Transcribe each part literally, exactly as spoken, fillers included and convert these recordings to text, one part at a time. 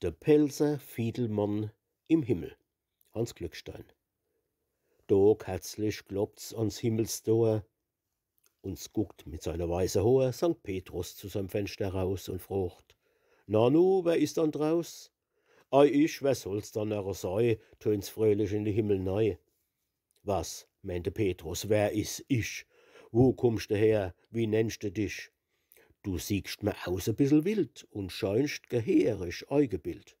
De Pälzer Fiedelmann im Himmel, Hanns Glückstein. Do kerzlich kloppt's ans Himmelsdor, un s guckt mit seine weiße Hoor Sankt Petrus zu seim Fenster raus un frocht: „Nanu, wer is dann draus?“ „Ei, ich, wer soll's dann ach sei?“, tönt's fröhlich in de Himmel nei. „Was?“, meent de Petrus, „wer is ich? Wo kummst de her? Wie nennscht de dich? Du siehscht mer aus e bissel wild un scheinst geheerig eigebild.“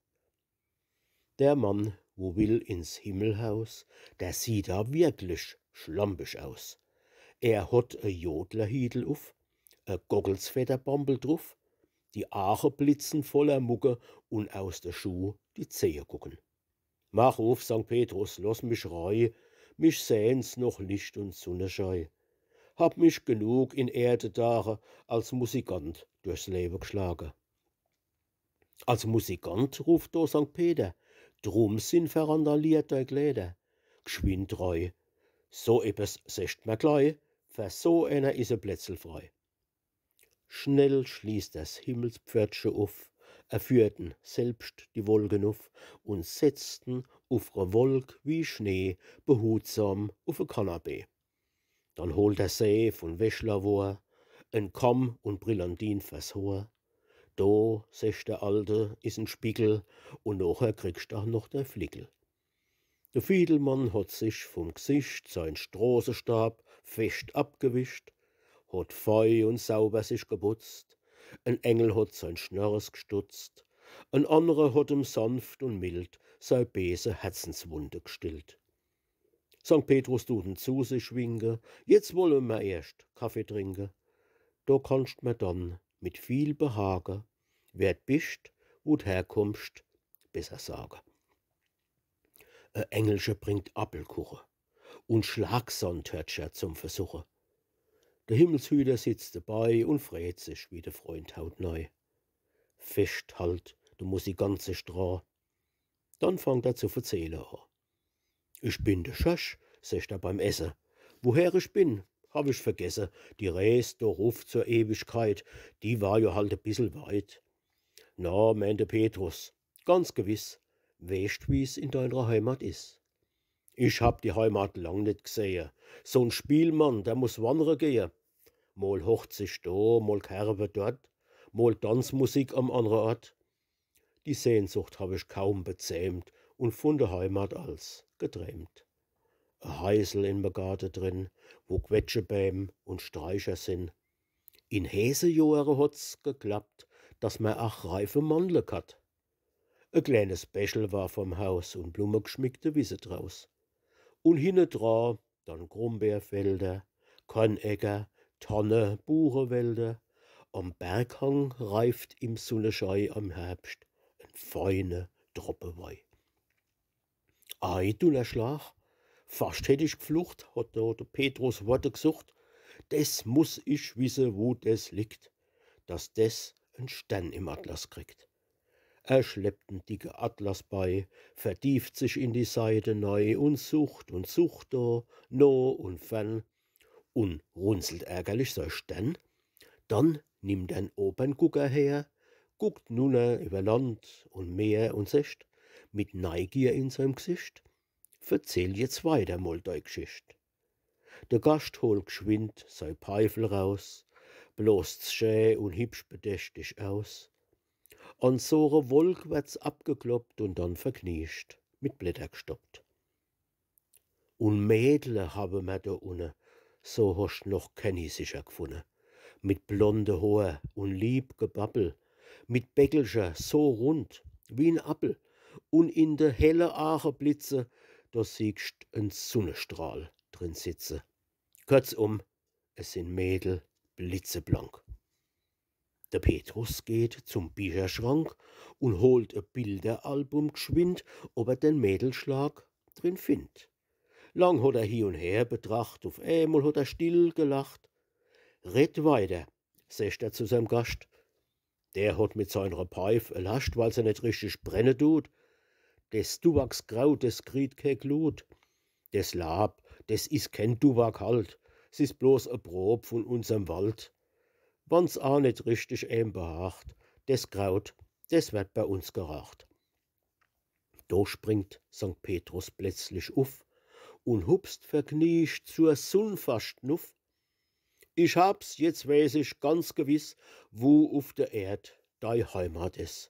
Der Mann, wo will ins Himmelhaus, der sieht da wirklich schlampig aus. Er hot e Jodlerhiedel uff, e Goggelsfedderbambel druff, die Aache blitzen voller Mucke un aus de Schuh die Zehe gucken. „Mach uff, Sankt Petrus, loss mich rei, mich sehn's noch Licht un Sunneschei. Hab mich genug in Erdedage als Musikant durchs Lewe gschlage.“ „Als Musikant“, ruft do Sankt Peter, „drum sin verrandaliert dei Kläder. Gschwind rei, so ebbes secht mer glei, fer so eener is e Plätzel frei.“ Schnell schließt er's Himmelspförtche uff, er führt en selbscht die Wolken uff un setzt en uff re Wolk wie Schnee behutsam uff e Kanapee. Dann holt er See vun Weschler wor, en Kamm un Brillantin fers Hoor. „Do“, secht der Alte, „is en Spiegel, un nochher kriegscht ach noch dei Fliegel.“ De Fiedelmann hot sich vum Gsicht sein Stroßestab fescht abgewischt, hot fei un sauber sich geputzt, en Engel hot sein Schnorres gstutzt, en annere hot em sanft un mild sei beese Herzenswunde gstillt. Sankt Petrus dut en zu sich winke: „Jetzt wolle mer erscht Kaffee trinke. Do kannscht mer dann mit viel Behage, wer d' bischt, wo d' herkummscht, besser sage.“ E Engelche bringt Appelkuche un Schlagsandtörtcher zum Versuche. De Himmelshüter sitzt debei un freet sich wie de Freund hautnei. Fescht halt de Musikant sich dra. Dann fangt er zu verzähle a. „Ich bin de Schorsch“, secht er beim Esse. „Woher ich bin, hab ich vergesse. Die Rees do ruff zur Ewigkeit, die war jo halt e bissel weit.“ „Na“, meent de Petrus, „ganz gewiss, weescht, wie's in deiner Heimat is?“ „Ich hab die Heimat lang net gsehe. So'n Spielmann, der muss wannre gehe. Mol Hochzig do, mol Kerwe dort, mol Tanzmusik am annre Ort. Die Sehnsucht hab ich kaum bezähmt un vun de Heimat als gedrämt. E Heisel in me Garte drin, wo Quetschebäm un Streicher sin. In heeße Johre hot's geklappt, dass mer ach reife Mandle ghat. E kleenes Bächel war vorm Haus un blummegschmickte Wisse draus. Un hinnedra dann Grumbeerfelder, Kornäcker, Tanne, Buchewälder. Am Berghang reift im Sunneschei am Herbscht en feine Droppe Wei.“ Ei, Dunnerschlag, fascht hätt ich gflucht, hot do de Petrus Worte gsucht. Des muss ich wisse, wo des liegt, dass des en Stern im Atlas kriegt. Er schleppt en dicke Atlas bei, vertieft sich in die Seite nei un sucht un sucht do, no un fern, un runzelt ärgerlich sei Stern. Dann nimmt er en Operngucker her, guckt nunner iwwer Land un Meer un secht, mit Neigier in seim Gsicht: „Verzähl jetzt weiter mol dei Gschicht.“ De Gascht holt gschwind sei Peifel raus, blost's schä un hibsch bedächtig aus. An so re Wolk werd's abgekloppt un dann verkniescht, mit Blätter gstoppt. „Un Mädle hawwe mer do unne, so hoscht noch kenni sicher gfunne. Mit blonde Hoor un lieb Gebabbel, mit Bäckelcher so rund wie en Appel, un in de helle Aache blitze, do siehscht en Sunnestrahl drin sitze. Kurzum, es sin Mädel blitzeblank.“ De Petrus geht zum Bicherschrank un holt e Bilderalbum gschwind, ob er den Mädelschlag drin findt. Lang hot er hie un her betracht, uf emol hot er still gelacht. „Red weiter“, secht er zu seim Gascht. Der hot mit seiner Peif e Lascht, weil se net richtig brenne dut. „Des Tuwakskraut, des kriet ke Glut. Des Lab, des is ken Tuwak halt. S is bloß e Prob vun unserm Wald. Wann's a net richtig em behaacht, des Kraut, des werd bei uns geraacht.“ Do springt Sankt Petrus plötzlich uff un hupst vergniecht zur Sunn fascht nuff. Ich hab's, jetzt weeß ich ganz gewiss, wu uff der Erd dei Heimat is.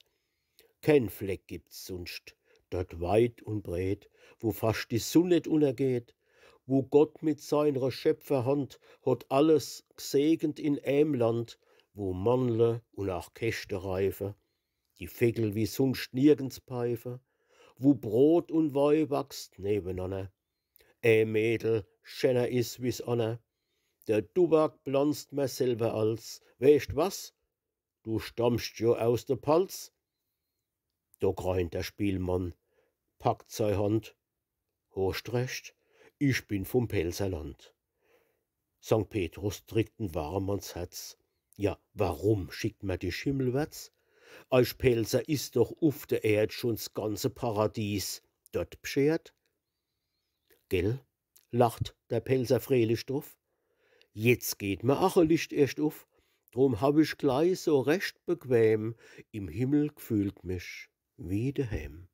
Keen Fleck gibt's sunscht dort weit un breet, wu fascht die Sunn net unnergeht, wu Gott mit seinre Schöpferhand hot alles gsegent in eem Land, wu Mandle un ach Keschte reife, die Vegel wie sunscht nirgends peife, wu Brot un Wei wachst nebenanner, ee Mädel schenner is wie's anner. Der Tubak planzt mer selwer als. Weescht was? Du stammscht jo aus de Palz. Do greint der Spielmann, packt sei Hand. Hoscht recht, ich bin vum Pelzer Land. Sankt Petrus drickt en warm ans Herz. Ja, warum schickt mer dich himmelwärts? Eich Pelzer is doch uff der Erd schun s ganze Paradies dort bschert. Gell, lacht der Pelzer frehlich druff. Jetzt geht mer ach e Licht erscht uff. Drum hab ich glei so recht bequem im Himmel gfühlt mich wie deheem.